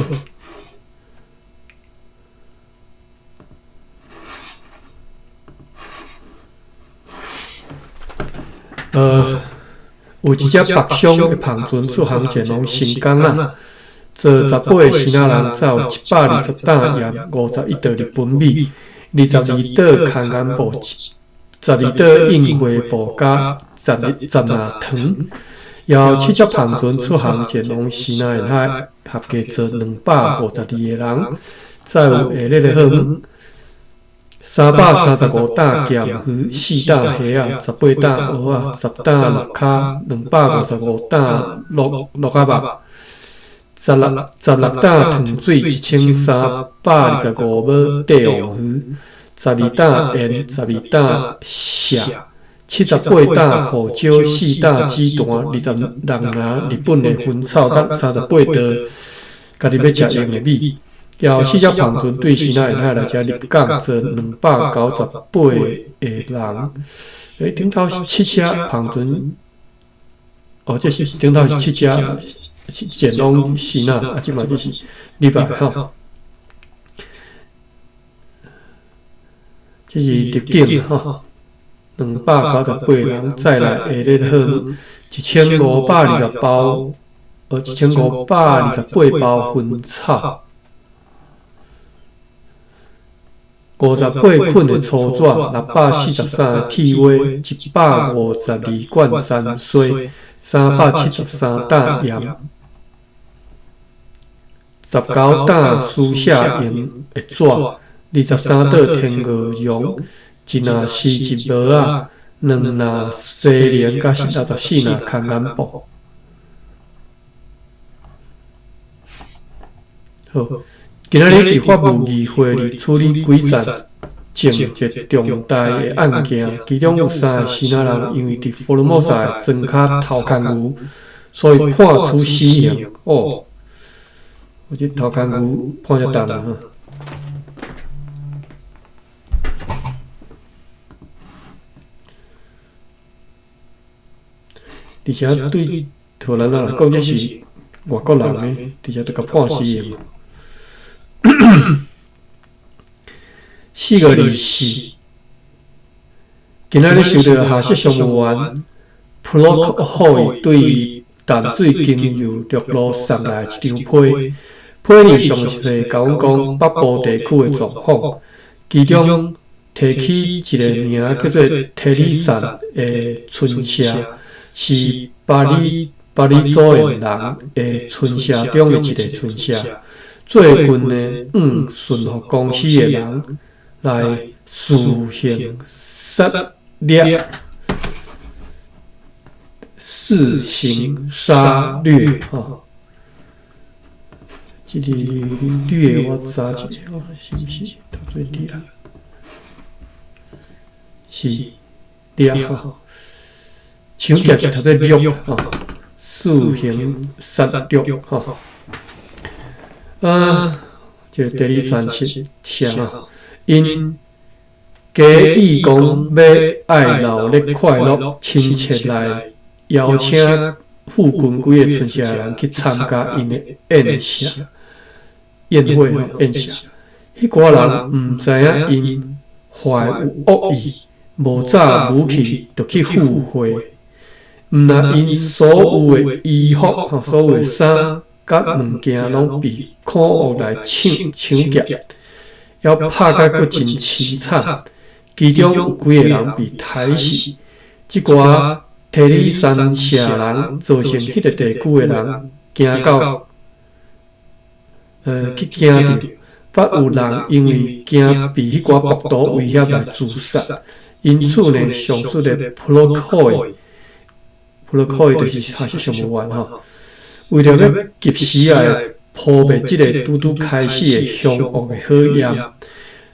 好。有一隻北商的帆船出航前往新港仔，坐18个支那人，载有120担盐、51桌日本米、22桌空盐布、12桌印花布佮10篮糖。然后七隻帆船出航前往西南沿海，合计坐252个人，载有下列的货物：335担咸鱼、4担虾仔、18担蚵仔、10担鹿跤、255担鹿仔肉、16担糖水、1325亩帝王鱼、12担盐、12担蟹、78担胡椒、4担紫檀、26篮日本的薰草，佮38桌家己欲食用的米。然后四隻帆船对西南沿海来遮入港，坐298个人。顶头是七隻帆船，哦，这是顶头是七隻前往西南，啊，这马这是入来吼。这是入境吼，298个人，再来下列货物1520包，1528包薰草。58捆的粗纸，643个铁锅，152罐山荽，373担盐，19担书写用的纸，23桌天鹅绒，1篮丝质帽仔，2篮西莲，佮64篮空眼布。好。今仔日伫法务议会里处理几节情节重大的案件，其中有三个支那人因为伫福尔摩沙的庄跤偷牵牛，所以判处死刑。哦，我这偷牵牛判遮重啊！而且对荷兰人来讲，这是外国人呢，而且都共判死刑。4月24，今仔日收到下设商务员普洛克霍伊对淡水经由陆路送来一张批，批里详细共阮讲北部地区的状况，其中提起一个名叫做提里山的村社，是巴里族的人的村社中的一个村社。最近呢，顺福公司的人来私行杀掠，肆行杀掠吼。这个掠我查一下，是毋是读做掠？是掠吼，抢劫是读做掠吼，肆行杀掠吼。啊，这个第二三七车啊，𪜶假意讲欲爱闹热快乐，亲切来邀请附近几个村社的人去参加𪜶的宴席、宴会吼宴席。彼寡人毋知影𪜶怀有恶意，无扎武器就去赴会，毋但𪜶所有的衣服吼，所有的衫佮物件拢被苦恶来抢劫，犹拍甲阁真凄惨。其中有几个人被刣死。这寡提里山社人造成彼个地区的人惊到，去惊著，捌有人因为惊被彼寡暴徒威胁来自杀。因此呢，上述的普洛克伊，普洛克伊就是下设商务员吼，为著欲及时来扑灭这个拄拄开始的凶恶的火焰，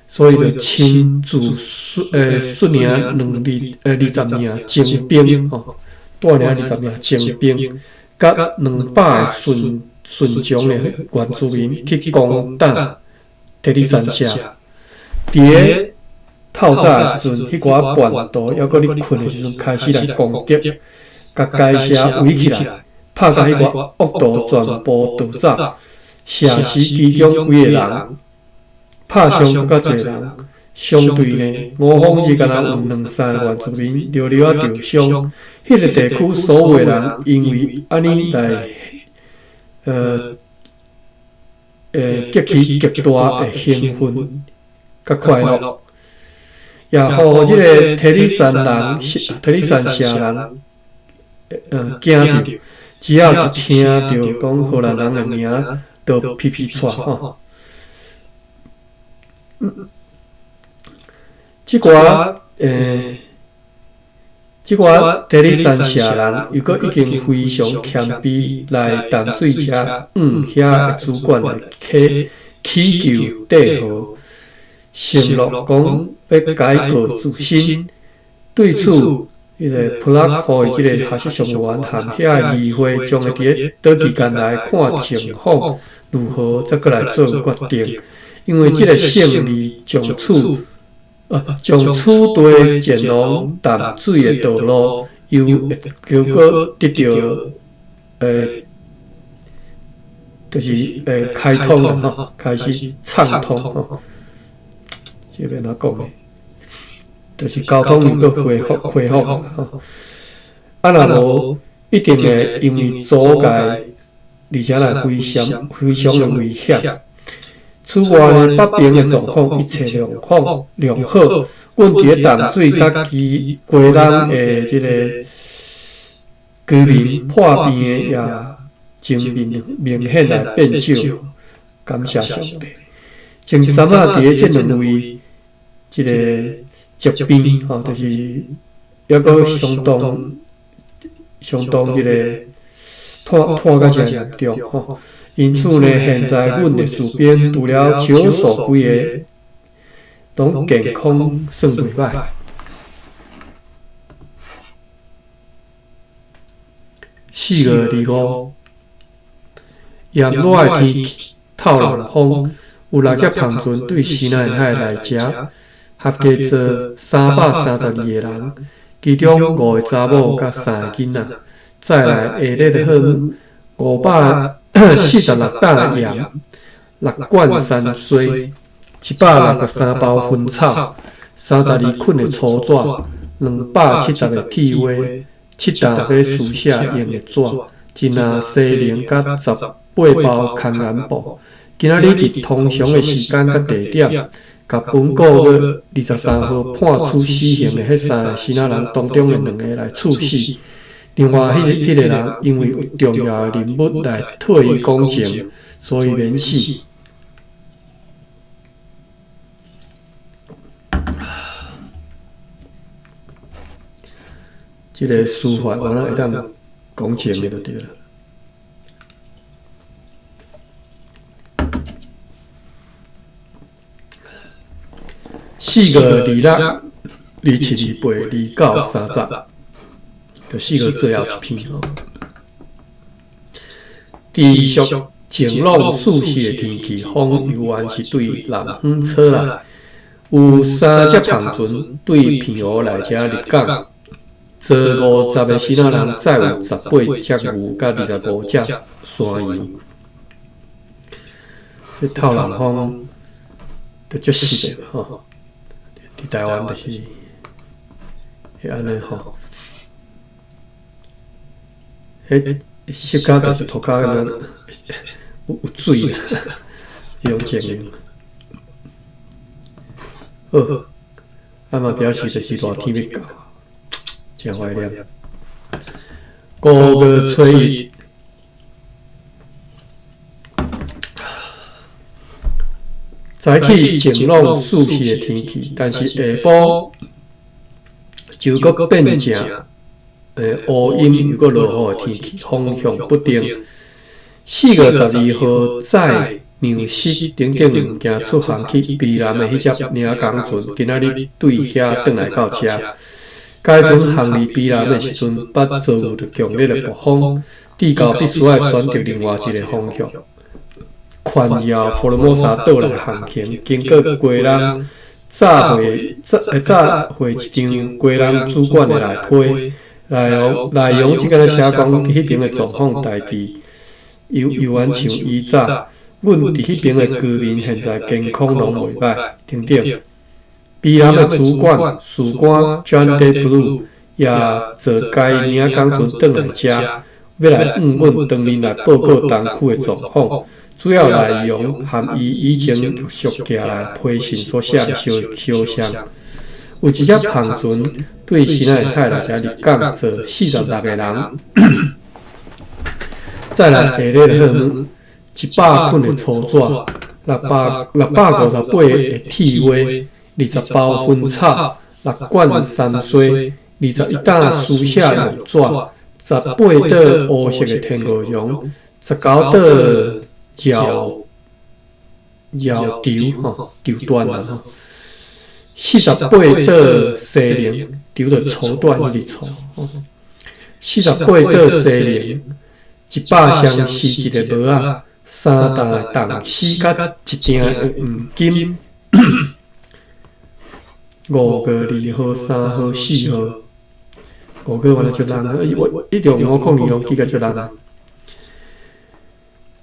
所以就亲自率领20名精兵吼，带领20名精兵，佮200个顺从的原住民去攻打提里山社。伫咧透早的时阵，彼寡叛徒犹阁咧睏的时阵，开始来攻击，共该社围起来，拍甲彼寡恶徒全部逃走。射死其中幾个人，拍傷閣較濟人。相對呢，五風日敢若有兩三个原住民著著仔著傷。彼个地區所有的人因為按呢來，激起極大的興奮佮快樂，也予這个提里山人、提里山社人，驚著。只要一聽著講荷蘭人的名，就皮皮掣吼。這寡這寡提里山社人又閣已經非常謙卑來淡水遮往遐的主管來乞乞求帝和，承諾講欲改過自新。對此，彼个普拉克的這个學習上員和遐的議會將會佇咧短期間內看情況如何，再閣來做決定。因為這个勝利從此。從此地前往淡水的道路，又會閣得著，就是開通了吼，開始暢通吼。這欲按怎講呢？就是交通又閣恢復恢復吼。啊，若無一定會因為阻礙，而且來非常非常的危險。此外呢，北爿的狀況一切良好，良好。阮佇咧淡水佮基基隆的這个居民破病的也真明明顯來變少，感謝上帝。前三仔佇咧這兩位這個疾病吼，就是猶閣相當相當這个拖拖甲誠嚴重吼。因此呢，現在阮的士兵除了少數幾个，攏健康算袂䆀。4月25，炎熱的天氣，透南風，有六隻帆船對西南海來遮，合計坐332个人，其中五个查某佮三个囡仔。再來下日的好546擔鹽，六罐山荽，163包薰草，32捆的粗紙，270个铁锅，7担欲书写用的纸，一篮西宁佮18包牵眼布。今仔日佇通常的時間佮地點，共本個月23號判處死刑的彼三个支那人當中的兩个來處死。另外，彼个人因為有重要的任務來替伊講情，所以免死。這个司法原來會當講情的就對了。4月26、27、28、29、30。就四月最後一篇吼。持續晴朗舒適的天氣，風猶原是對南方吹來。有三隻帆船對澎湖來遮入港，坐50个支那人，載有18隻牛佮25隻山羊。這透南風就足濕的吼，佇台灣就是會按呢吼。彼濕甲就是塗跤敢若有有水啦，這種情形。好，啊嘛表示就是熱天欲到，誠懷念。5月初一，早起晴朗舒適的天氣，但是下晡就閣變成烏陰又閣落雨的天氣，風向不定。4月12號載糧食等等物件出航去宜蘭的彼隻領港船，今仔日對遐轉來到遮。該船航離宜蘭的時陣，捌遭遇著強烈的暴風，至到必須愛選擇另外一个方向，環繞福爾摩沙島來航行。經過基隆，炸毀炸毀一張基隆主管的內批。內容內容只敢若寫講彼爿的狀況代誌，猶猶原像以早，阮佇彼爿的居民現在健康攏袂䆀，等等。卑南的主管士官 John Day Blue 也坐該領港船轉來遮，欲來向阮當面來報告東區的狀況。主要內容含伊以前陸續寄來批信所寫的小小箱。有一隻帆船對西奈海來遮入港，載46個人。再來下禮的號碼，100捆的粗紙，658個鐵蛙，20包薰草，6罐山蓑，21擔書寫用紙，18朵烏色的天鵝絨，19朵繞繞軸吼，軸緞啦吼，48朵西翎，軸就粗緞彼個粗，48朵西翎，100箱絲質的帽仔，3擔的銅絲佮一鈿的黃金。5月2號、3號、4號，5月原來足重，我1652攏記甲足重。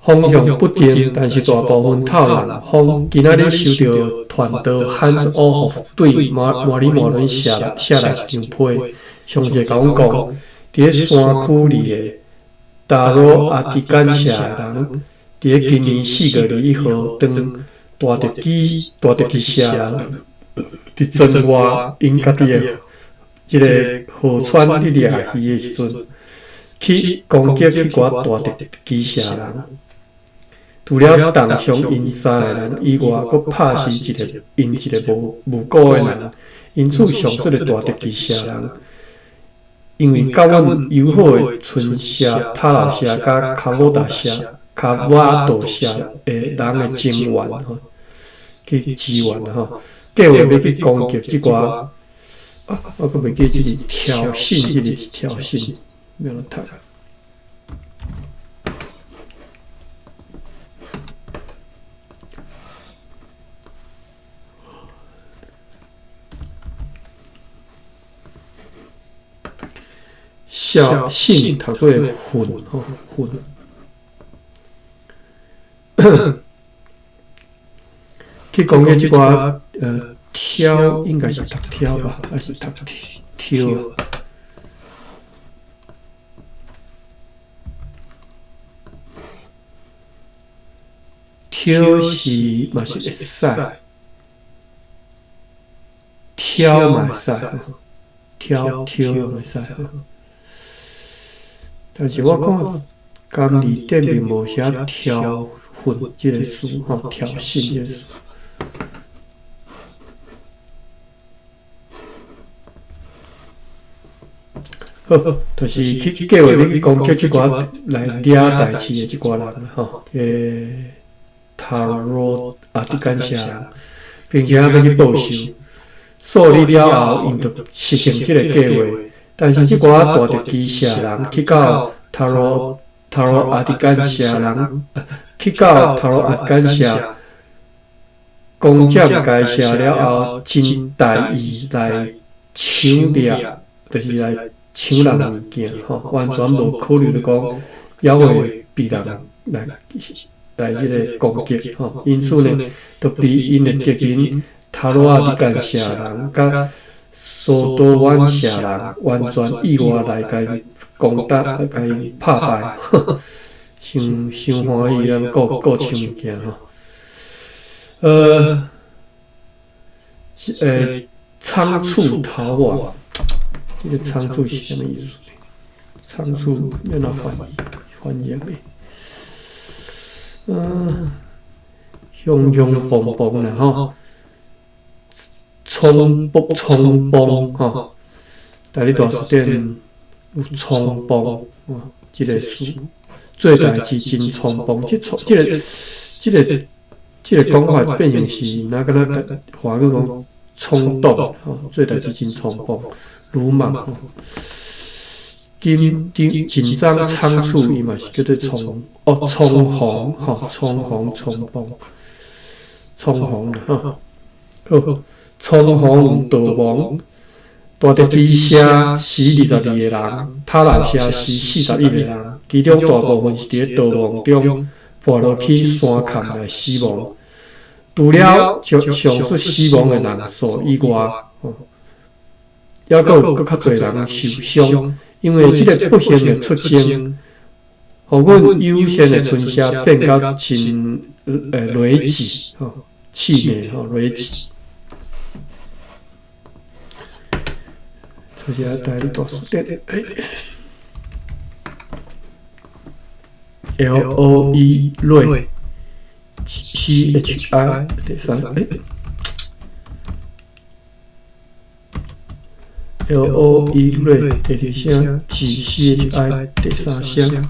方向不定，但是大部分透南風。今仔日收著傳導 Hans Ohoff 對馬馬里馬倫寫寫來一張批，詳細共阮講，佇咧山區裡的達羅阿迪干社的人，佇咧今年4月21號，當大特基大特基社人佇庄外𪜶家己的這个河川咧掠魚的時陣，去攻擊彼寡大特基社人。除了重傷𪜶三個人以外，閣拍死一个𪜶一个無無辜的人。因此，上述的大特基社人，因為佮阮友好的村社塔老社佮卡沃達社、卡瓦多社的人的增援吼，去支援吼，計劃欲去攻擊這寡，啊，我閣袂記這個挑釁，這個是挑釁，欲按怎讀啊？孝信讀做訓吼訓，去攻擊這寡挑應該是讀挑吧，還是讀挑？挑是嘛是會使，挑嘛會使，挑挑攏會使。但是我看監字典並無寫挑釁這個詞吼，挑釁這個詞。好，就是去計劃欲去攻擊這寡來掠代誌的這寡人吼，塔羅阿迪干社人，並且欲去報仇。數日了後，𪜶就實行這個計劃。但是這寡大特基社人去到塔羅塔羅阿迪干社人，去到塔羅阿迪干社攻佔該社了後，真大意來搶掠，就是來搶人物件吼，完全無考慮著講，猶會被人來來這个攻擊吼。因此呢，就被𪜶的敵人塔羅阿迪干社人佮蘇多灣社人完全意外來共𪜶攻打，共𪜶拍敗，傷傷歡喜，咱顧顧搶物件吼。倉促逃亡，這个倉促是啥物意思？倉促欲按怎翻譯？翻譯呢？雄雄蹦蹦啦吼，衝蹦衝蹦吼，台語大辭典有衝蹦這个詞，做代誌真衝動，這衝這个這个這个講法變成是若敢若華語講衝動吼，做代誌真衝動，魯莽吼，緊張緊張倉促，伊嘛是叫做衝哦衝鋒吼，衝鋒衝鋒衝鋒啦吼，好，衝鋒逃亡，大特基社死22個人，塔蘭社死41個人，其中大部分是佇咧逃亡中跋落去山坎來死亡。除了上述死亡的人數以外，吼，猶閣有閣較濟人受傷，因為這个不幸的出征，予阮友善的村舍變甲真羸弱，吼，氣餒吼，羸弱。這是台語大辭典，欸，LOE 累，CHI 第三，欸，LOE 累第二聲，GCHI 第三聲。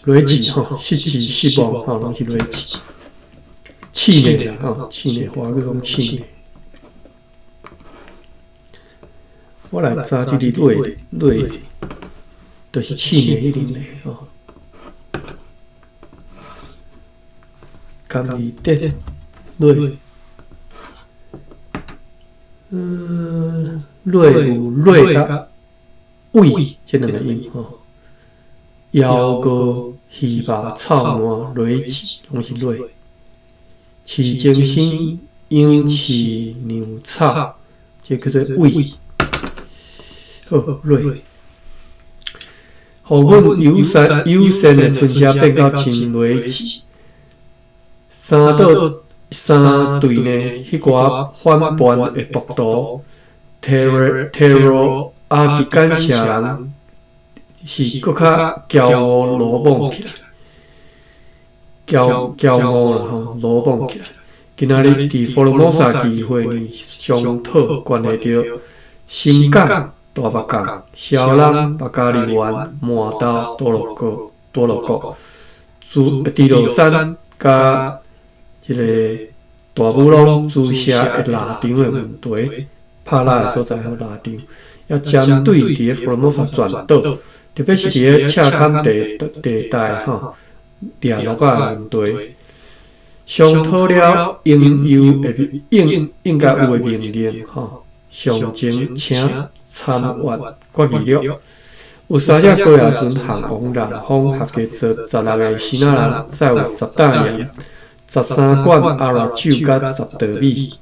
羸弱吼，失志失望吼，攏是羸弱。氣餒啦，吼，氣餒，華語講氣餒。我來查這個羸羸，就是氣餒彼個羸吼。甘伊得羸，嗯，羸有羸佮畏這兩個音吼。枵餓、魚肉、臭糜、羸弱，攏是羸。飼精生、養飼、糧草，這叫做畏。好，羸。予阮友善友善的村舍變甲真羸弱。三倒三隊呢，彼寡反叛的暴徒，提羅阿迪干社人是閣較驕傲魯莽起來。驕驕傲啦吼，魯莽起來。今仔日佇福羅摩薩議會呢，商討關係著新港、大峇港、蕭朗、巴加利園、麻豆、多樂國、多樂國、豬豬落山佮這个大武朗注射的獵場的問題，拍獵的所在號獵場，也針對佇咧福羅摩薩全島，特別是佇咧赤坎地地帶吼。掠鹿仔的問題，商討了應有的應應該有的命令吼，上前請參閱決議錄。有三隻高亞船航往南方，合計坐16個支那人，載有10擔鹽、13罐阿拉酒佮10袋米。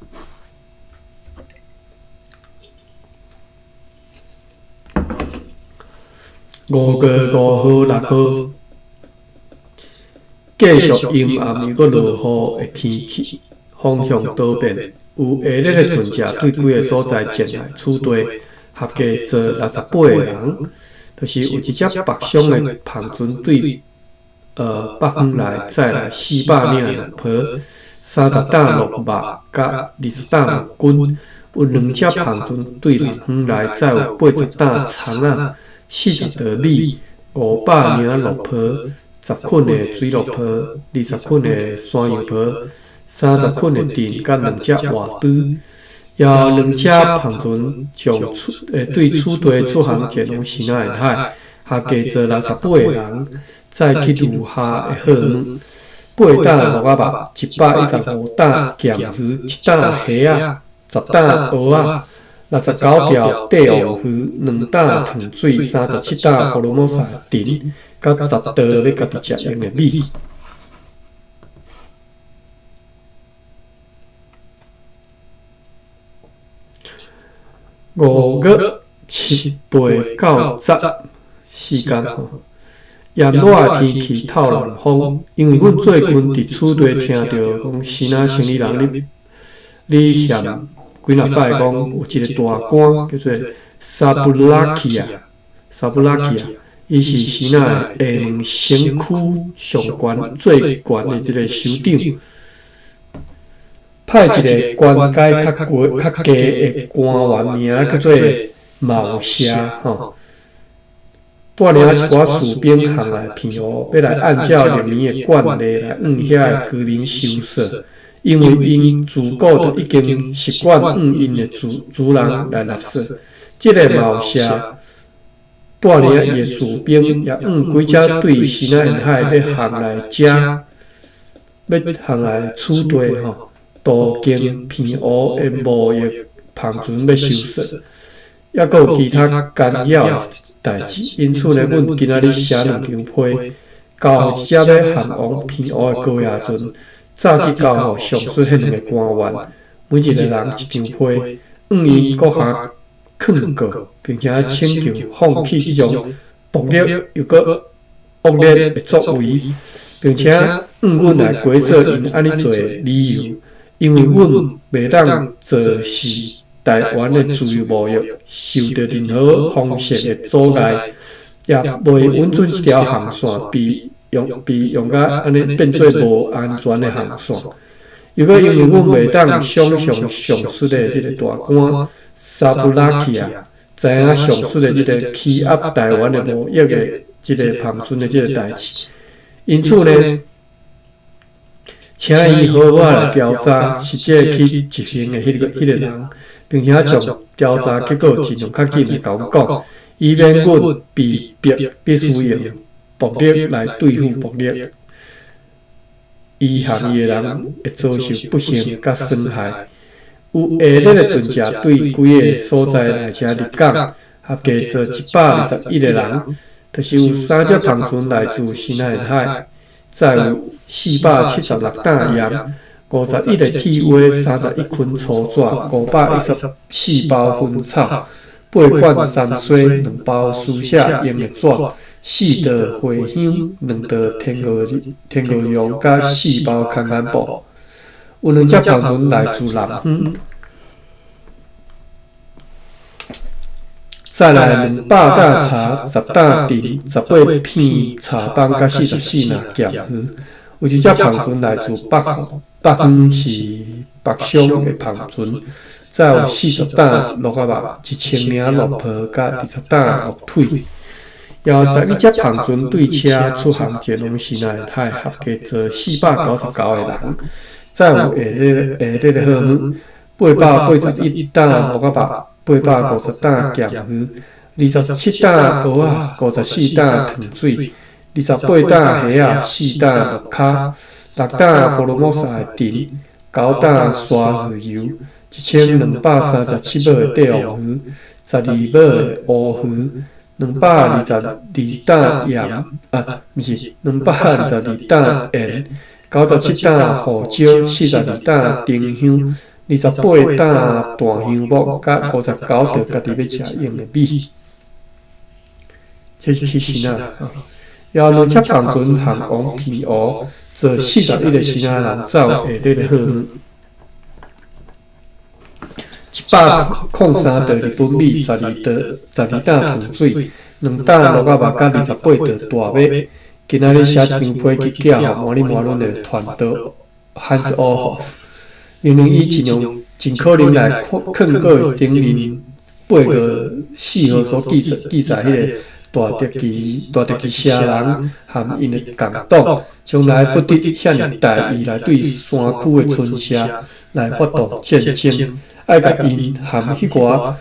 5月5號、6號。繼續陰暗又閣落雨的天氣，風向多變，有下熱的船隻對幾个所在前來此地，合計坐68個人。就是有一隻北上的帆船對北方來載來400領鹿皮、30擔鹿肉佮20擔木棍。有兩隻帆船對南方來載有80擔蔥仔、40袋米、500領鹿皮。10捆的水鹿皮，20捆的山羊皮，30捆的藤，佮兩隻活豬，也有兩隻帆船從此對此地出航前往支那沿海，合計坐68個人，載去留下的貨物：8擔鹿仔肉，115擔鹹魚，7擔蝦仔，10擔蚵仔，69條帝王魚，2擔糖水，37擔福羅摩薩藤。佮10袋欲家己食用的米。5月7、8到10時間吼，炎熱的天氣透南風，因為阮最近佇此地聽著講支那生理人咧咧嫌幾若擺講有一个大官叫做沙布拉奇亞，沙布拉奇亞。伊是支那的厦門省區上懸最懸的一个首長，派一个官階較高較低的官員名叫做茂社吼，帶領一寡士兵行來澎湖，欲來按照歷年的慣例來向遐的居民收稅，因為𪜶自古就已經習慣向𪜶的主主人來納稅。這个茂社。帶領伊的士兵，也向幾隻對支那沿海欲行來遮，欲行來此地吼，途經澎湖的貿易帆船欲收稅。抑閣有其他干擾的代誌，因此呢，阮今仔日寫兩張批，交予一隻欲航往澎湖的高壓船，早去交予上述彼兩个官員，每一个人一張批，向𪜶閣下勸告，並且請求放棄這種暴力又閣惡劣的作為，並且向阮來解說𪜶按呢做的理由，因為阮袂當坐視台灣的自由貿易受著任何方式的阻礙，也袂允准這條航線被用甲按呢變做無安全的航線。又閣因為阮袂當想像上述的這个大官沙布拉奇亞知影上述的這个欺壓台灣的貿易的這个帆船的這个代誌，因此呢，請伊好好來調查實際去執行的彼个人，並且將調查結果盡量較緊來共阮講，以免阮被迫必須用暴力來對付暴力。伊和伊的人會遭受不幸佮損害。有下列的船隻對幾个所在來遮入港，合計坐121个人，就是有三隻帆船來自西南海，載有476擔鹽、51个鐵鍋、31捆粗紙、514包薰草、八罐三荽、2包書寫用的紙、4袋茴香、2袋天鵝絨，佮4包康康布。有兩隻帆船來自南方，再來200擔茶、10擔甜、18片茶枋，佮44籃鹹魚。有一隻帆船來自北方，北方是北上的帆船，載有40擔鹿仔肉、1000領鹿皮，佮20擔鹿腿。也有11隻帆船對車出航前往西南海，合計坐499个人。載有下列的貨物：881擔鹿仔肉、850擔鹹魚、27擔蚵仔、54擔糖水、28擔蝦仔、4擔鹿跤、6擔福爾摩沙的甜、9擔沙魚油、1237尾的帝王魚、12尾的烏魚、222擔鹽，啊，毋是222擔鹽。97擔胡椒，42擔丁香，28擔大香木，佮59袋家己欲食用的米。這是去支那，也有兩隻帆船航往澎湖，坐41个支那人，載有下列的貨物：103袋日本米，12擔糖水，2擔鹿仔肉，佮28袋大麥。今仔日寫一張批去寄予摩里摩倫的傳道漢斯歐霍夫，命令伊盡量盡可能來勸告頂面8月4號所記載彼个大德旗社人和𪜶的共黨，將來不得遐爾大意來對山區的村社來發動戰爭，愛共𪜶和彼寡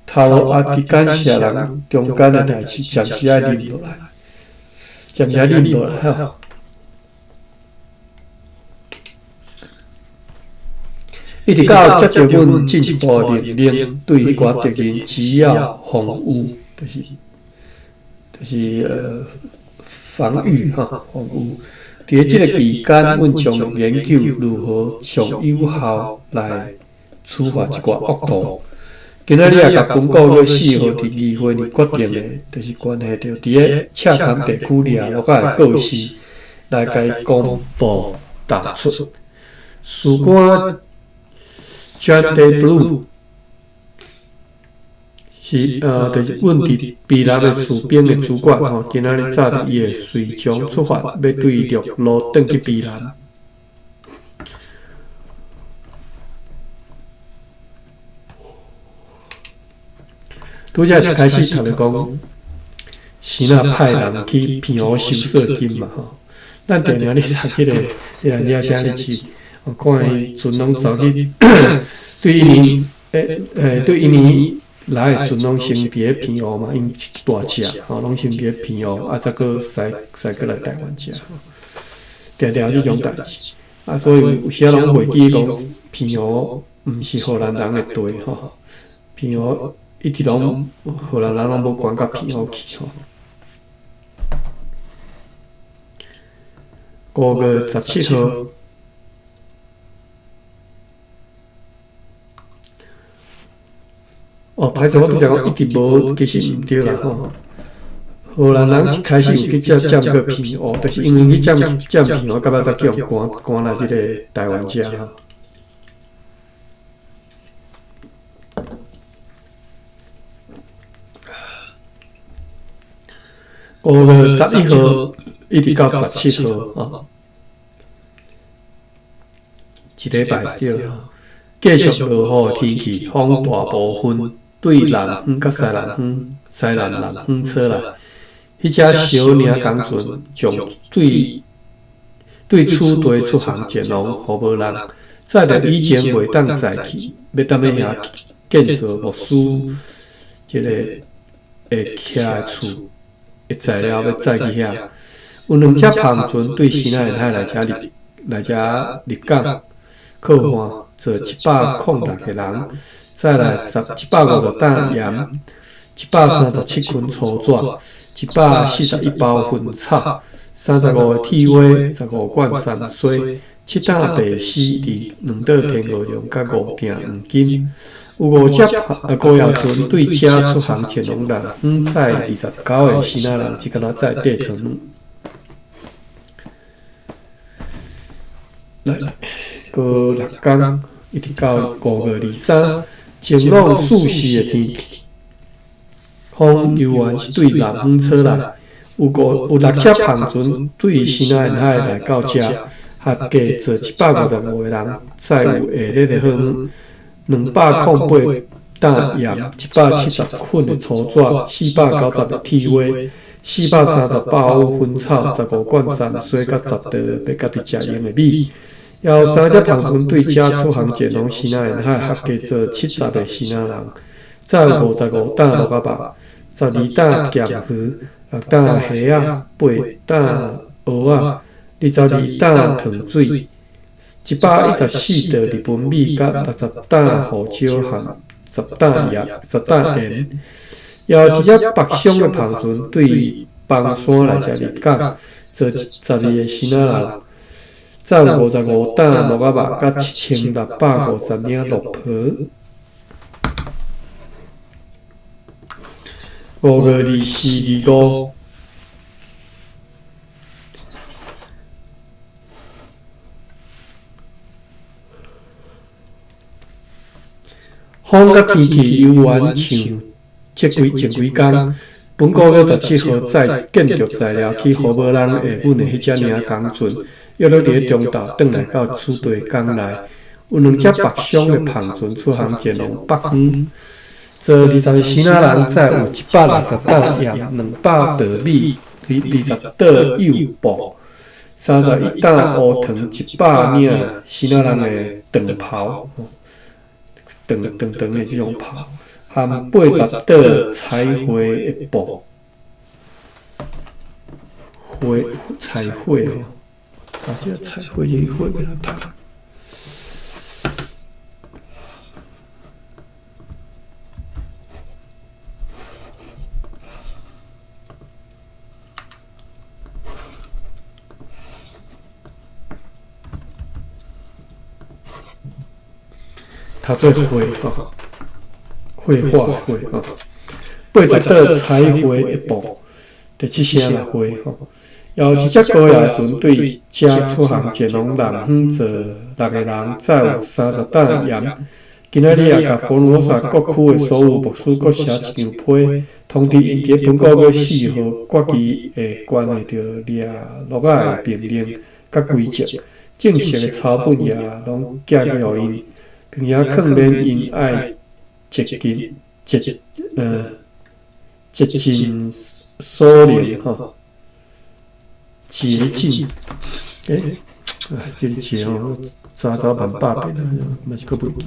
頭路阿迪干社人中間的代誌暫時愛忍落來。暫時愛忍落來吼。一直到接著阮進一步的命令，對彼寡敵人只要防禦，就是防禦吼，防禦。佇這个期間，阮將研究如何上有效來處罰這寡惡徒。今仔日也共公告月4號佇議會裡決定的，就是關係著佇个赤崁地區掠鹿仔的告示，來共伊公布打出。士官 John Day Blue 是就是阮佇卑南的士兵的主管吼，今仔日早佇伊會隨從出發，欲對陸路轉去卑南。拄才是開始讀著講，是哪派人去澎湖收稅金嘛吼？咱定定咧讀彼个，彼个了寫日記，看伊船攏走去對印尼，對印尼來的船攏先佇咧澎湖嘛，𪜶大隻吼，攏先佇咧澎湖，啊，才閣駛駛過來台灣遮，定定有這種代誌。啊，所以有時仔攏袂記講澎湖毋是荷蘭人的地吼，澎湖。一直攏荷蘭人攏無趕甲澎湖去吼。5月17號。哦，歹勢，我拄才講一直無，其實毋對啦吼。荷蘭人一開始有去佔佔過澎湖，就是因為去佔佔澎湖，到尾才叫趕趕來這个台灣遮吼。5月11號一直到17號吼，一禮拜對。繼續落雨的天氣，風大部分對南方佮西南方、西南南方吹來。彼隻小領工船將對對此地出航前往荷無人，載著以前袂當載去，欲踮咧遐建造牧師這个會徛的厝的材料，欲載去遐。有兩隻帆船對西南沿海來遮入來遮入港靠岸，坐106個人，載來十150擔鹽，137捆粗紙。141包薰草，35個鐵鍋，15罐山荽，7擔白絲，佇兩島天鵝絨佮5鋛黃金。有五隻高野船對遮出航前往南方，載29個支那人，只敢若載八船。來，閣六工，一直到5月23，晴朗舒適的天氣。風猶原是對南方吹來，有五有六隻帆船對西南沿海來到遮，合計坐155個人，載有下熱的貨物，208擔鹽，170捆的粗紙，490個鐵鍋，430包薰草，15罐山荽，佮10袋欲家己食用的米。也有三隻帆船對遮出航前往西南沿海，合計坐70個支那人，載有55擔鹿仔肉。12擔鹹魚，6擔蝦仔，8擔蚵仔，22擔糖水，114袋日本米，佮60擔胡椒和10擔鹽、10擔鹽。也有一隻北上的帆船對枋山來遮入港，坐12個支那人，載有55擔鹿仔肉，佮7650領鹿皮。5月24、25，風佮天氣猶原像這幾前幾工。本個月17號載建築材料去荷無人下穩的彼隻領工船，約落佇咧中晝轉來到此地港內。有兩隻北上的帆船出航前往北方。坐20個支那人，載有160擔鹽、200袋米、20袋幼布、31擔烏糖、100領支那人的長袍，長長長的這種袍，含80袋彩繪的布，繪彩繪吼，查這個彩繪這個繪欲怎讀？讀做繪吼，繪畫繪吼，80袋彩繪的布，第七聲啦繪吼。也有一隻高野船對遮出航前往南方，坐6個人，載有30擔鹽。今仔日也共福爾摩沙各區的所有牧師各寫一張批，通知𪜶佇本個月4號決議會關係著掠鹿仔的命令佮規則，正式的抄本也攏寄去予𪜶，並且勸勉𪜶愛竭盡竭竭盡所能吼，竭盡欸，哎，這個字吼，查查萬百遍啊，嘛是閣袂記。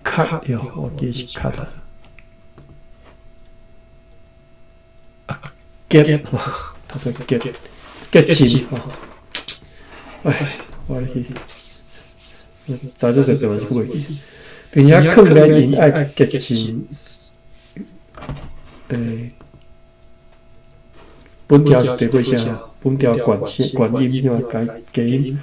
卡喲，我記得是卡啊。啊，竭吼，讀做竭竭盡吼。哎，我來去知足者嘛是袂记，并且劝勉𪜶爱竭尽，本条是第几声？本条冠声冠音是嘛？加加音，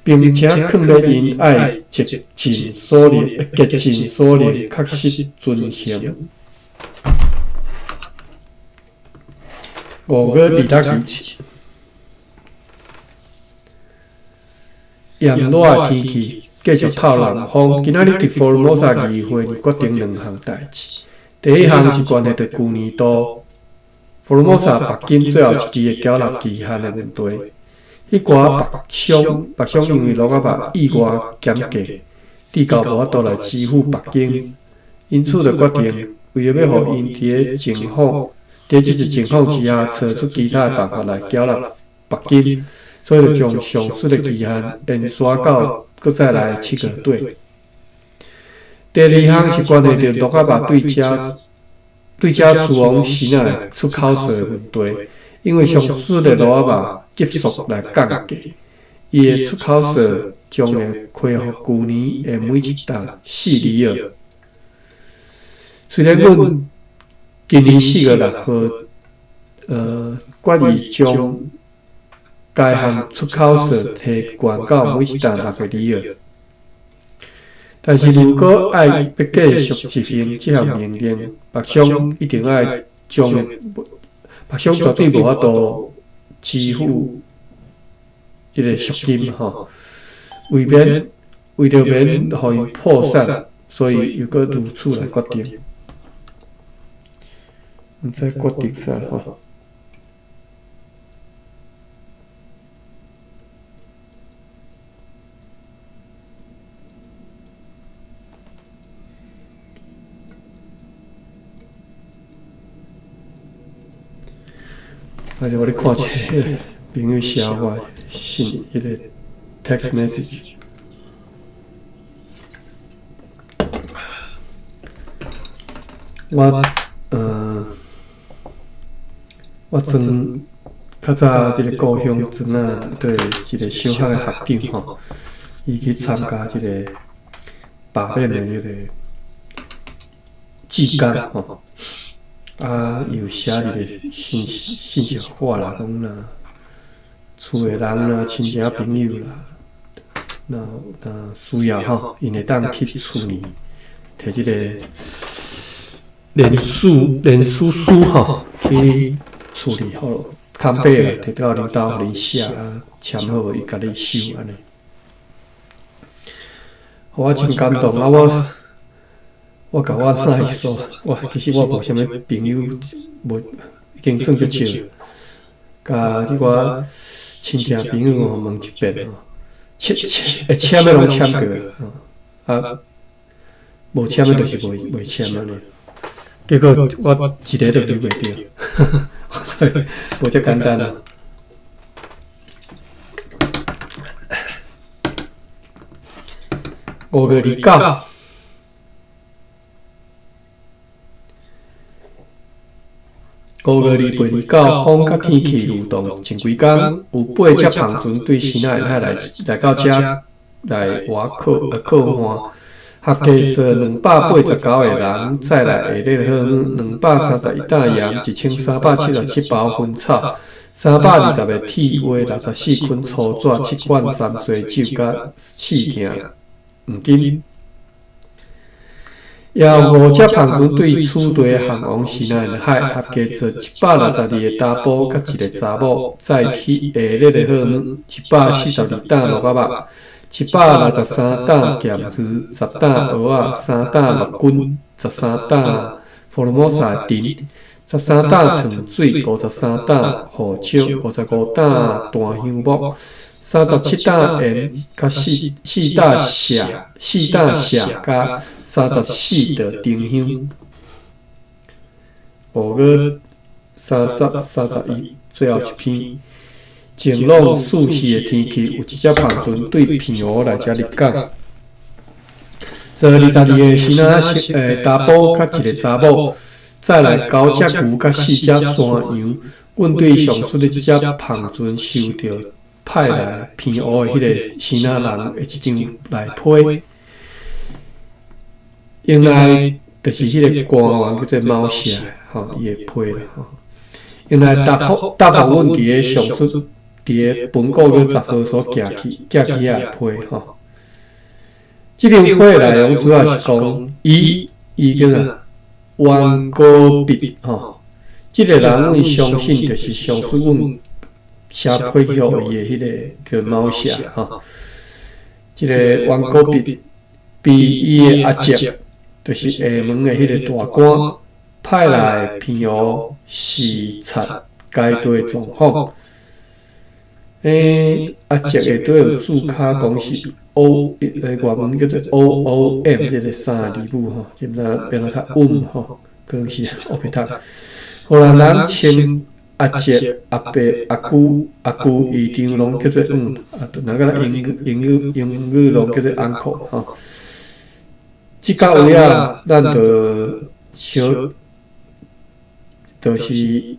并且劝勉𪜶爱竭尽所能，竭尽所能，确实遵行。5月26日，炎热的天气继续透南风。今仔日伫福尔摩沙议会决定两项代志。第一项是关系著旧年度福尔摩沙罚金最后一期的缴纳期限的问题。彼寡北商北商因为落仔肉意外减价，至到无法度来支付罚金，因此就决定为著欲予𪜶伫个情况，伫这个情况之下，揣出其他的办法来缴纳罚金，所以就将上述的期限延续到阁再来7月底。第二项是关系著落仔肉对遮对遮输往时仔出口税的问题，因为上述的落仔肉急速来降价，伊的出口税将会恢复旧年的每一担4里尔。虽然阮今年4月6号，决议将该项出口税提悬到每一担6个里尔，但是如果爱欲继续执行这项命令，北商一定爱将北商绝对无法度支付彼个赎金吼，为免为著免予𪜶破产，所以又阁如此来决定。毋知决定啥吼？还是我咧看一个朋友写我信，彼个 text message。我我装较早伫咧故乡阵仔，对一个小学的学长吼，伊去参加这个罢免的彼个志工吼，啊，伊有写一个信信息话啦，讲若厝的人啦、亲戚朋友啦，若若需要吼，𪜶会当去厝里提这个连署书吼，去厝里好，空白啦，提到恁兜予恁写啊，签好伊共你收按呢。予我真感动啊！我我共我奶说，我其实我无啥物朋友，无已经算足少。共这寡亲戚朋友吼问一遍吼，签签会签的拢签过吼，啊，无签的就是袂袂签按呢。结果我一个都留袂著，所以无遮简单啊。5月29，5月28、29，风佮天气流动前几工，有八只帆船对西奈海来来到遮来外靠靠岸，合计坐289个人，载来下热好远231担盐，1377包薰草，320个铁锅，64捆粗纸，7罐三水酒，佮4铤黄金。也有五只帆船对此地航往西南海，合计坐162个查埔佮一个查某，载去下热的好远142担鹿仔肉，163担咸鱼，10担蚵仔，3担鹿筋，13担福尔摩沙的藤，13担糖水，53担胡椒，55担檀香木，37担盐，佮四四担锡，4担锡佮34袋丁香。5月30、31，最后一篇。晴朗舒适的天气，有一只帆船对澎湖来遮入港，坐22个时仔查埔佮一个查某，载来九只牛佮四只山羊。阮对上述的这只帆船受著拍派來鼻烏的彼个支那人的一張內批。原來就是彼个官員叫做貓舍，吼，伊的批啦，吼。原來答覆答覆阮佇咧上述佇咧本個月10號所寄去寄去遐的批，吼。這張批的內容主要是講，伊伊叫啥？袁高必，吼。這个人阮相信就是上述阮寫批去予伊的彼个叫貓舍，吼。這个袁高必被伊的阿叔，就是廈門的彼个大官派來鼻湖視察該地狀況。阿叔下底有註卡講是 O，外文叫做 OOM 這个三个字母吼，這毋知變怎讀 um 吼，可能是烏白讀。荷蘭人稱阿叔、阿伯、阿舅、阿舅姨丈攏叫做嗯，啊，若敢若英語攏叫做 uncle 吼。這到位仔，咱就小，就是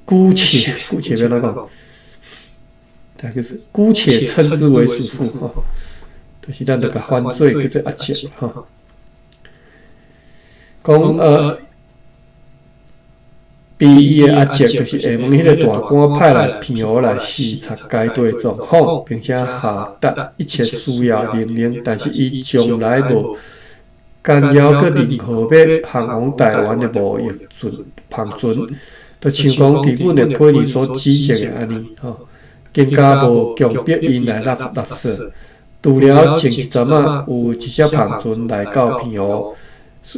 姑且姑且欲按怎講？大概是姑且稱之為叔父吼，就是咱就共翻做叫做阿叔吼。講被伊的阿叔，就是廈門彼個大官派來鼻湖來視察該地狀況，並且下達一切需要命令，但是伊從來無干擾閣任何欲航往台灣的貿易船帆船，就像講佇阮的批裡所指責的按呢吼，更加無強迫𪜶來納納稅。除了前一陣仔有一隻帆船來到鼻湖，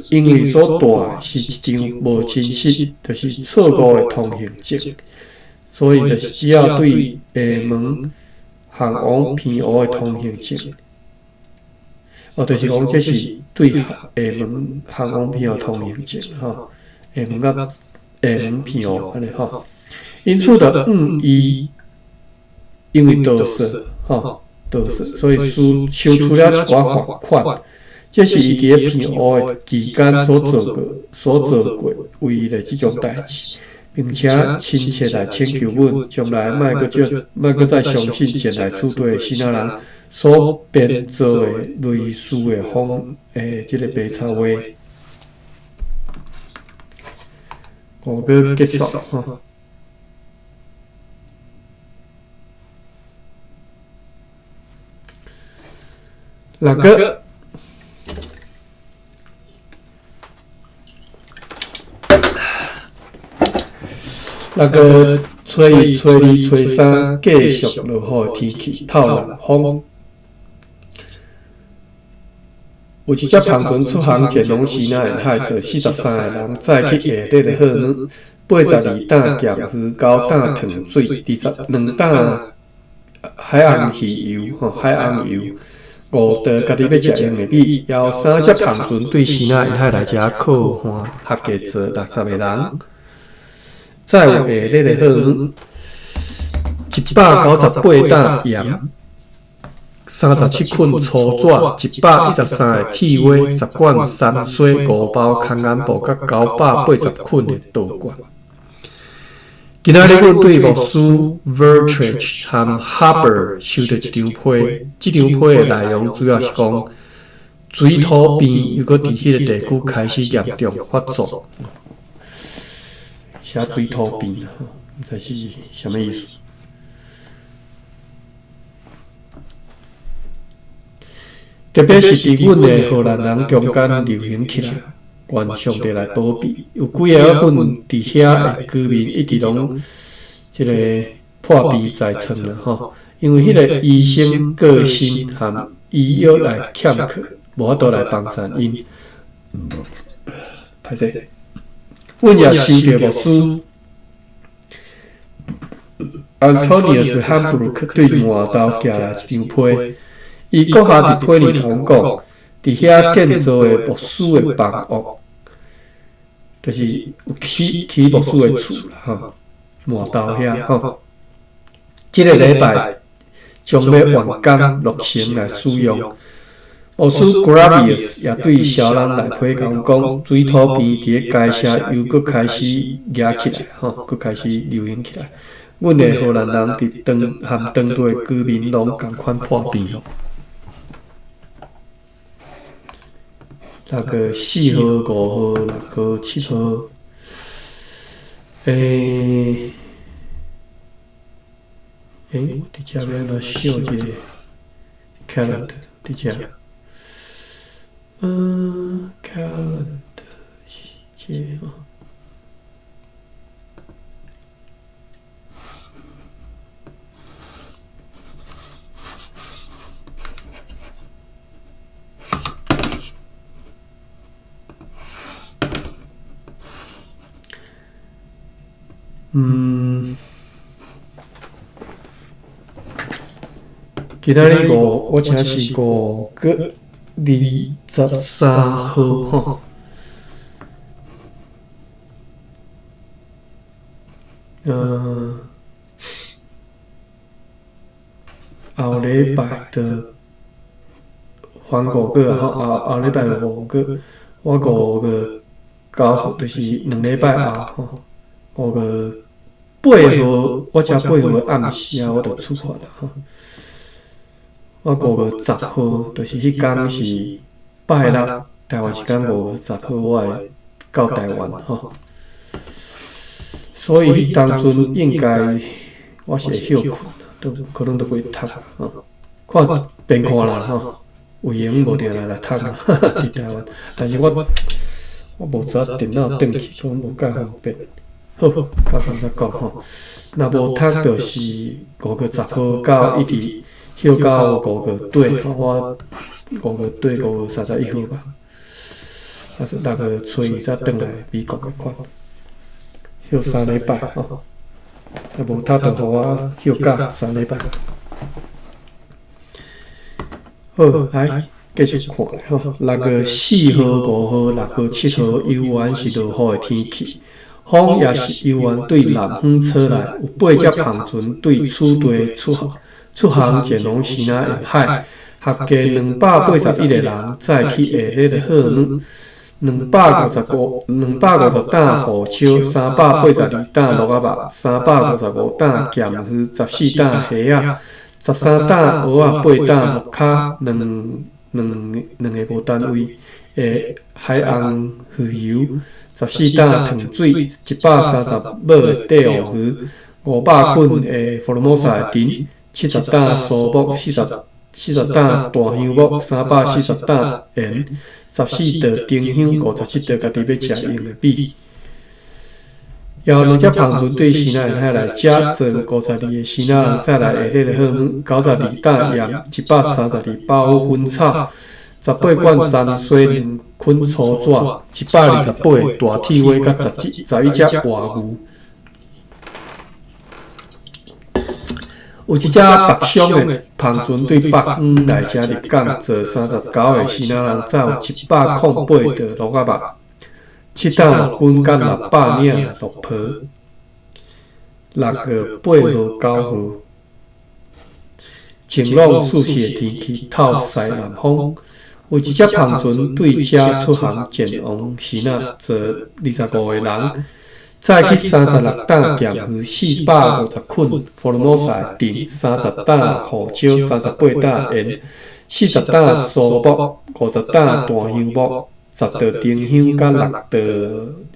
因為所帶的是一張無真實，就是錯誤的通行證，所以就是只要對廈門航往鼻湖的通行證，哦，就是講這是對廈門航往鼻湖通行證吼，廈門佮廈門鼻湖按呢吼。因此就伊因為盜稅吼，盜稅，所以收收取了一寡罰款。這是伊佇咧鼻湖的期間所做過唯一的這種代誌，並且親切來請求阮將來莫閣少莫閣再相信前來此地的支那人所編造的類似的謊的這个白賊話。五個結束吼。六個。六月初一、初二、初三繼續落雨的天氣，透南風。有一隻帆船出航前往支那沿海，載43个人，載去下熱的荷蘭。82擔鹹魚，9擔糖水，22擔海紅魚油，吼海紅油，5袋家己欲食用的米，猶有三隻帆船對支那沿海來遮靠岸，合計載60个人。載有下熱的荷蘭，198擔鹽，37捆粗紙，113个鐵鍋，10罐三水，5包空眼布，佮980捆的稻罐。今仔日阮對牧師 Vertrich 和 Hubbard 收著一張批，這張批的內容主要是講水土病又閣佇彼個地區開始嚴重發作。寫水土病，毋知是啥物意思。特別是佇阮的荷蘭人中間流行起來，願上帝來保庇。有幾个阮佇遐的居民一直攏這个破病在床啦吼，因為彼个醫生個性和醫藥來欠缺，無法度來幫贊𪜶。歹勢，阮也收著牧師 Antonius Hambrook 對滿豆寄來一張批。伊閣下佇批裡頭講，佇遐建造的牧師的房屋，就是有起起牧師的厝啦吼，滿豆遐吼。這个禮拜將欲完工落成來使用。牧師 Gravius 也對蕭人來批講講，水土病佇咧該城又閣開始夯起來吼，閣開始流行起來。阮的荷蘭人佇當和當地的居民攏仝款破病咯。6月4號、5號、6月7號，欸，欸，我佇遮欲按怎小這个 calendar 佇遮，calendar 是這個吼。今仔日五，我請是5月23號吼。後禮拜就還5月吼，後後禮拜五月，我5月9號就是2禮拜後吼，5月8號，我遮8號的暗時啊，我就出發啦吼。我5月10號，就是彼工是拜六，台灣時間5月10號，我會到台灣吼。所以彼當陣應該我是會歇睏，都可能都袂讀吼。看變看啦吼，有閒無定來來讀佇台灣，但是我我無知影電腦轉去，可能無介方便。好，到陣才講吼。若無讀就是5月10號到一直歇到五月底，我五月底5月31號吧。啊，是6月初二才轉來美國的款，歇3禮拜吼。若無讀就予我歇假三禮拜。好，來繼續看吼。6月4號、5號、6月7號，猶原是落雨的天氣。風也是猶原對南方吹來，有八隻帆船對此地出出航前往西南沿海，合計281個人載去下熱的荷蘭。255 250擔胡椒，382擔鹿仔肉，355擔鹹魚，14擔蝦仔，13擔蚵仔，8擔木跤，兩兩兩个無單位的海紅魚油，14擔糖水，130尾的帝王魚，500捆的福爾摩沙的藤，70擔蘇木，40擔大香木，340擔鹽，14袋丁香，57袋家己欲食用的米。後兩隻帆船對西南沿海來，遮載52個西南人載來下熱的荷蘭，92擔鹽，132包薰草，18罐山水，2捆粗紙，128大鐵鍋，佮11隻活牛。有一隻北上的帆船對北方來遮入港，載39個西南人，載有108袋鹿仔肉，7擔陸軍佮600領綠袍。6月8號、9號，晴朗舒適的天氣，透西南風。有一隻帆船對遮出航前往西南，載25個人。載去36擔鹹魚，450捆福爾摩沙的藤，30擔胡椒，38擔鹽，40擔蘇木，50擔大香木，10袋丁香，佮6袋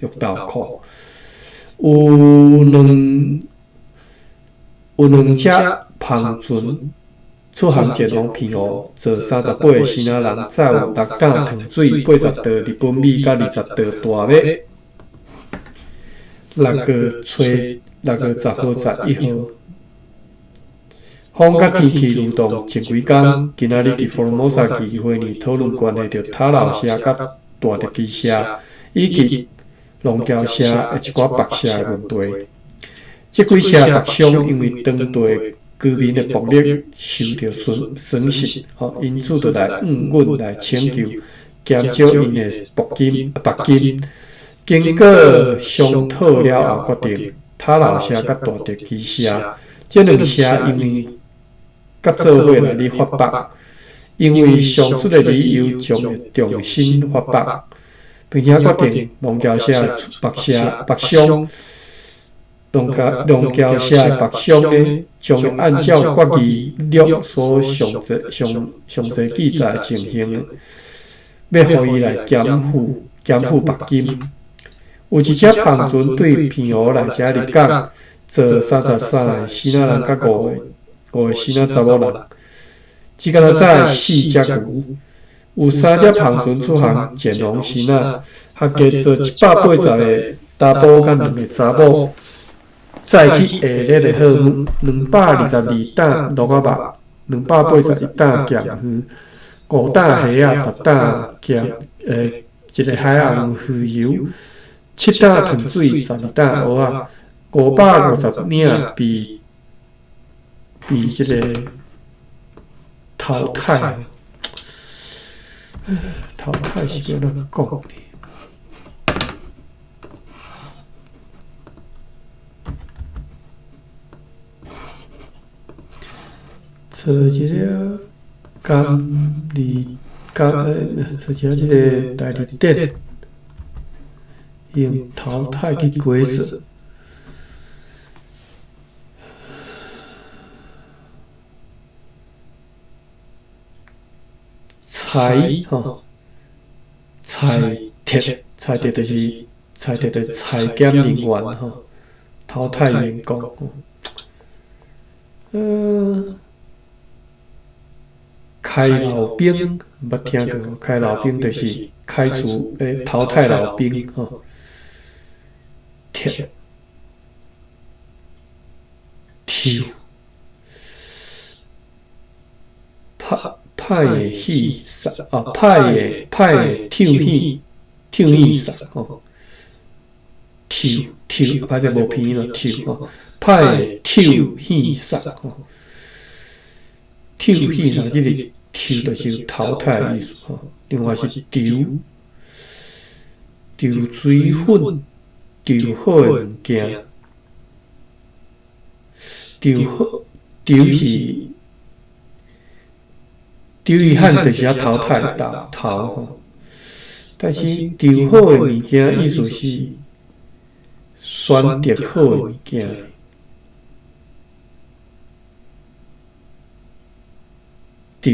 綠豆蔻。有兩有兩隻帆船出航前往澎湖，載38個西南人，載有6擔糖水，80袋日本米，佮20袋大麥。6月初，6月10號、11號，風佮天氣流動前幾工，今仔日佇福爾摩沙議會裡討論關係著塔樓社佮大特基社以及龍橋社的一寡北社的問題。這幾社北鄉因為當地居民的暴力受著損損失，吼，因此就來向阮來請求減少𪜶的帛金、帛金。經過商討了後，決定塔樓社佮大特基社這兩社因為佮做伙來咧發帛，因為上述的理由，將會重新發帛，並且決定龍橋社、北社、北鄉龙橋社的北商呢，將會按照決議錄所詳細詳詳細記載的情形呢，欲予伊來減負罰金。有一隻帆船對澎湖來遮入港，載33個支那人佮五個支那查某人，只敢若載四隻牛。有三隻帆船出航前往支那，合計載180個查埔佮兩个查某，載去下熱的荷姆，222擔蘆仔肉，281擔鹹魚，5擔蝦仔，10擔鹹一个海紅魚油，7擔糖水，12擔蚵仔，550領被這个淘汰。淘汰是欲按怎講呢？找一个监理监找一下這个代理店，用淘汰去解釋。裁吼，裁撤，裁撤就是裁撤就是裁減人員吼，淘汰員工。開老兵，毋捌聽過？開老兵就是開除淘汰老兵吼。撤，抽，拍。歹的戲殺哦，歹的唱戲唱戲殺吼，抽抽歹勢無拼音咯，抽吼，歹的唱戲殺吼，唱戲殺這個抽就是有淘汰的意思吼。另外是抽抽水粉，抽好的物件，抽好抽是。抽伊漢就是愛淘汰淘吼，但是抽好的物件意思是選擇好的物件。抽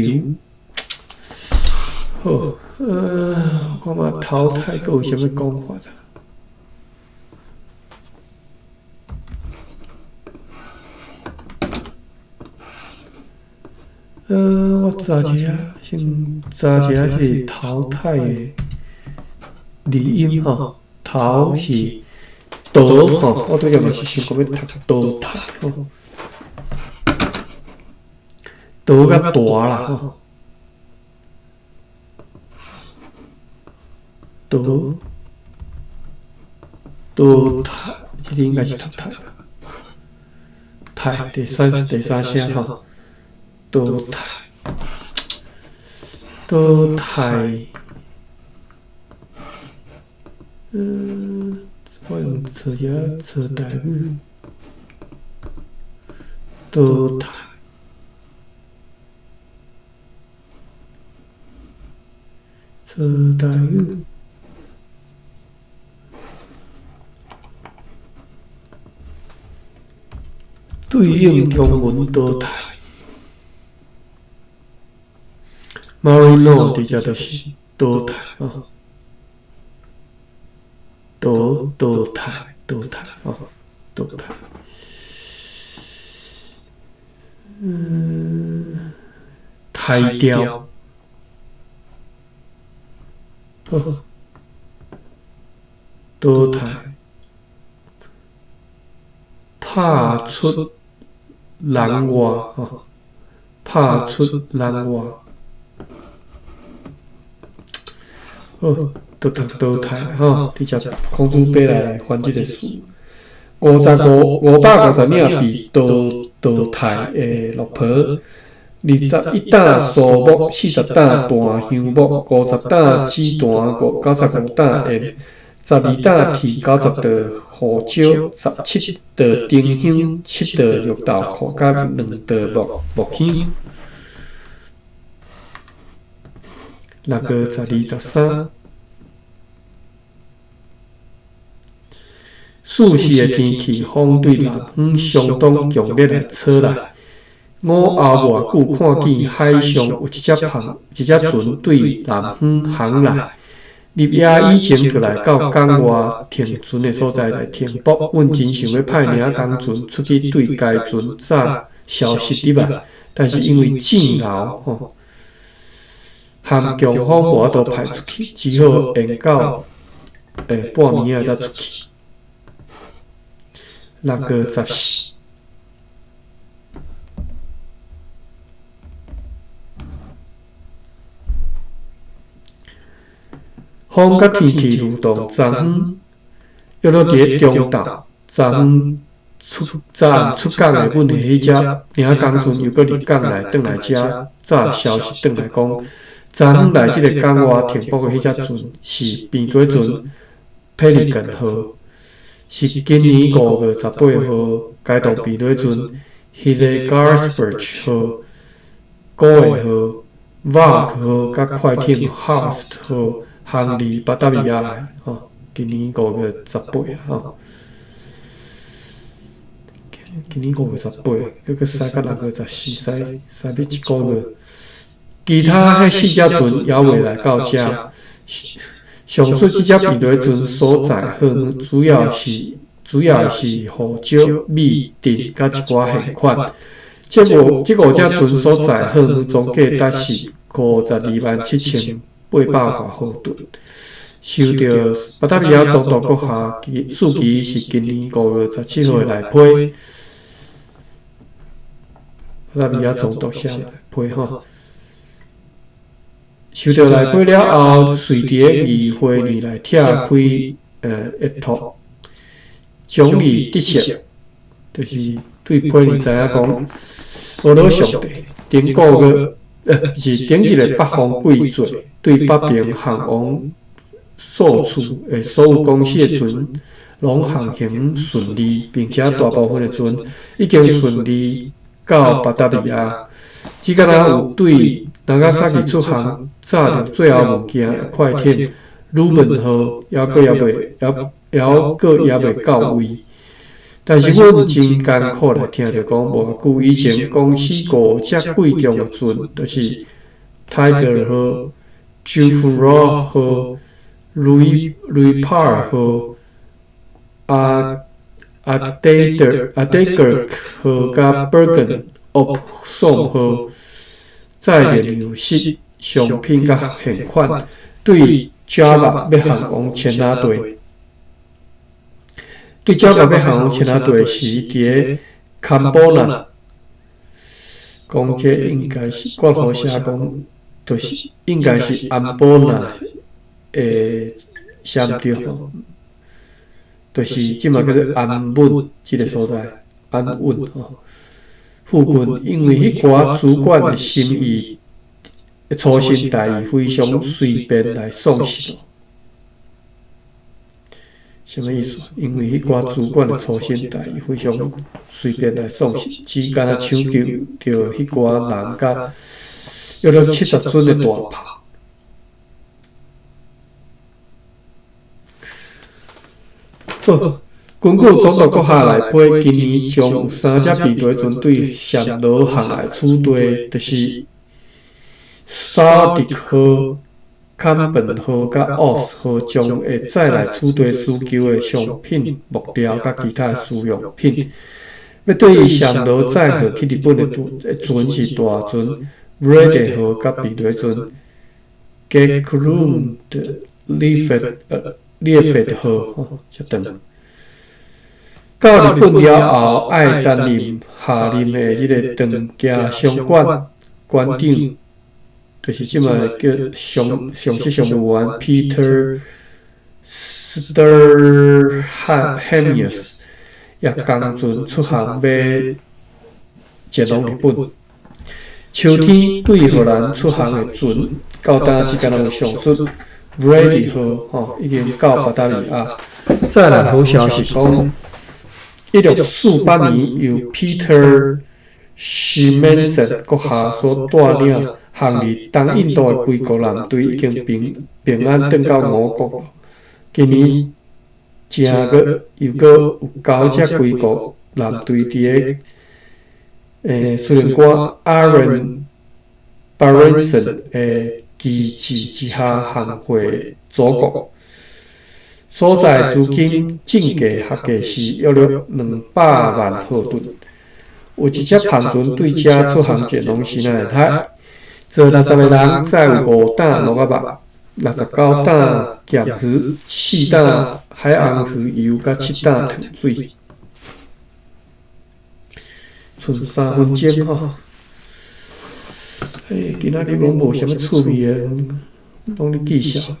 好，我看覓淘汰閣有啥物講法啊？我查一下，先查一下這個淘汰的字音吼，淘是淘吼，我拄才嘛是想講欲讀淘汰吼，淘較大啦吼，淘淘汰，這個應該是讀汰吧？汰第三聲吼。淘汰，淘汰，我用查一下查台語，淘汰，查台語，對應中文淘汰。Marino 佇遮就是淘汰吼，淘淘汰淘汰吼，淘汰。抬掉，好，淘汰，拍出人外吼，拍出人外。好，都讀淘汰吼，佇遮孔子伯來翻這個詞，550領被淘汰的綠袍，21擔蘇木，40擔檀香木，50擔紫檀，95擔鹽，12擔鐵，90袋胡椒，17袋丁香，7袋肉豆蔻，佮2袋木香。6月12、13，四時的天氣，風對南方相當強烈來吹來。午後無偌久，看見海上有一隻帆，一隻船對南方航來。入夜以前就來到港外停船的所在來停泊。阮真想欲派領工船出去對該船載消息入來，但是因為戰漚吼，含強風無法度派出去，只好延到半暝仔才出去。6月14。風佮天氣蠕動，昨昏約落佇咧中晝，昨昏出早暗出港的阮的彼隻領工船又閣入港來，轉來遮載消息轉來講，昨昏來這个港外停泊的彼隻船是平底船佩利根號，是今年5月18號該棟平底船 Hillegarsberg 號、古會號、Valk 號佮快艇 Haast 號。航離巴達維亞的吼，今年五月十八吼，今年五月十八，閣閣駛到6月14，駛駛欲一个月。其他彼四隻船猶未來到遮。上述這隻平底船所載貨物主要是胡椒、米、鎮佮一寡現款。這五隻船所載貨物總計達是52.78萬荷噸。受著巴達維亞總督閣下預期是今年5月17號會來批。巴達維亞總督寫來批吼。受著來批了後，隨佇咧議會內來拆開會托總理得悉，就是對批你知影講，俄羅上帝頂個月，是頂一个北方季節，對北邊航往數處的所有公司的船攏航行順利，並且大部分的船已經順利到巴達維亞。只敢若有對那加薩奇出航載著最後物件的快艇魯文號，猶閣猶未到位。但是阮真艱苦來聽著講，無偌久以前，公司五隻貴重的船，就是 Tiger 號、Jufro 號、雷帕爾號、阿德爾阿德爾號佮 Bergen op Zoom 號，載著糧食、商品佮現款，對 Java 欲航往千仔地。對 Java 欲航往千仔地時，佇咧坎波納，講這應該是括弧寫講，就是應該是安波納的寫毋對吼，就是這馬叫做安穩這个所在，安穩吼。附近因為彼寡主管的心意粗心大意，非常隨便來喪失。啥物意思？因為彼寡主管的粗心大意，非常隨便來喪失，只敢若搶救著彼寡人佮約莫70噸的大炮。好，根據總督閣下來批，今年將有三隻平底船對暹羅航來此地，就是沙迪號、坎本號佮奧斯號，將會載來此地需求的商品、木料佮其他需用品。欲對暹羅載貨去日本的船是大船 Vrede 號佮平底船 Gekroonde Liefde 號，吼，遮長。到日本了後，愛擔任下任的這个長崎商館館長，就是這馬叫上上級商務員 Peter Sterhemius 也仝船出航，欲前往日本。秋天對荷蘭出航的船，到今只敢若有上述 Vrede 號，吼，已經到巴達維亞。再來好消息講，1648年由 Peter Simensen 閣下所帶領航離東印度的歸國艦隊已經平平安轉到吳國。今年正月又閣有九隻歸國艦隊佇个司令官 Aaron Barentsen 的旗幟之下航回祖國。所在資金總計合計是約略200萬赫頓。有一隻帆船對遮出航前往西南海，坐60個人，載有五擔鹿仔肉、69擔鹹魚、4擔海紅魚油，佮7擔糖水。賰3分鐘吼。欸，今仔日攏無啥物趣味的，攏咧記數。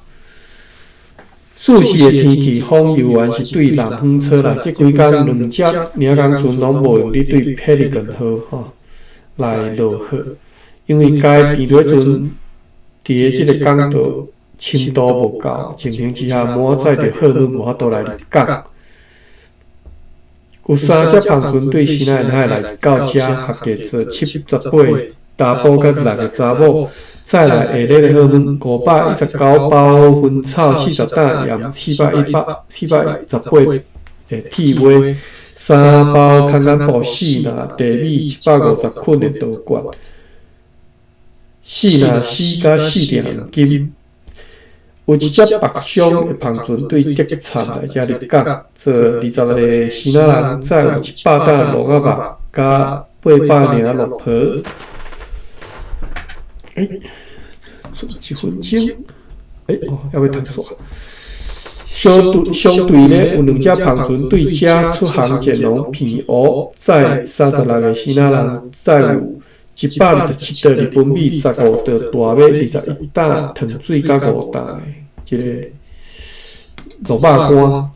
四時的天氣，風猶原是對南方吹來。這幾工兩隻領港船攏無用得對 Pelican 號吼來落雨，因為該平底船佇个這个港道深度無夠情形之下，滿載著貨物無法度來入港。有三隻帆船對西南海來到遮，合計坐78查埔佮6个查某，載來下列的貨物：519包薰草，40擔鹽，418的鐵尾，3包空眼布，4籃地米，150捆的稻杆，4籃絲佮4鈿黃金。有一隻北上的帆船對德杉來遮入港，坐20个支那人，載有100擔鹿仔肉，佮800領綠皮。欸，賰1分鐘，欸，哦，猶未讀煞。相對咧，有兩隻帆船對遮出航前往澎湖，載36个支那人，載有127袋日本米、15袋大米、21擔糖水，佮5擔的這个鹿肉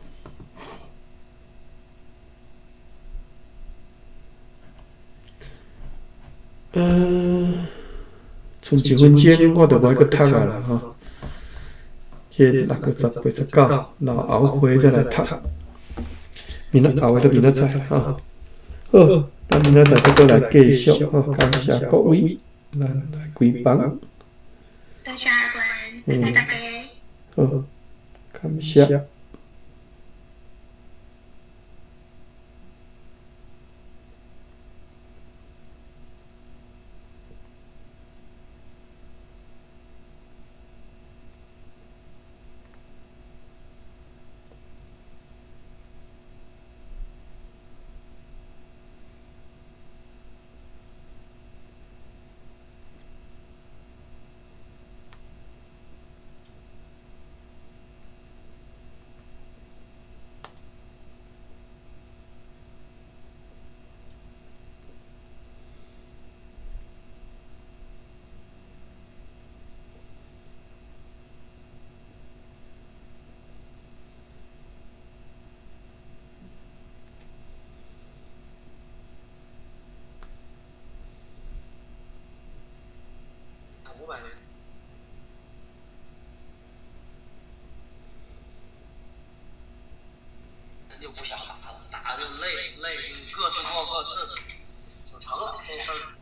乾。賰1分鐘，我就無愛閣讀啊啦吼。這6月10、89，然後後回再來讀。明仔後日就明仔載吼。好，咱明仔載再閣來繼續吼。感謝各位，咱來關房。多謝阿關，大家。好，感謝。 500年，咱就不想打了，打就累累，各自过各自的，就成了这事儿。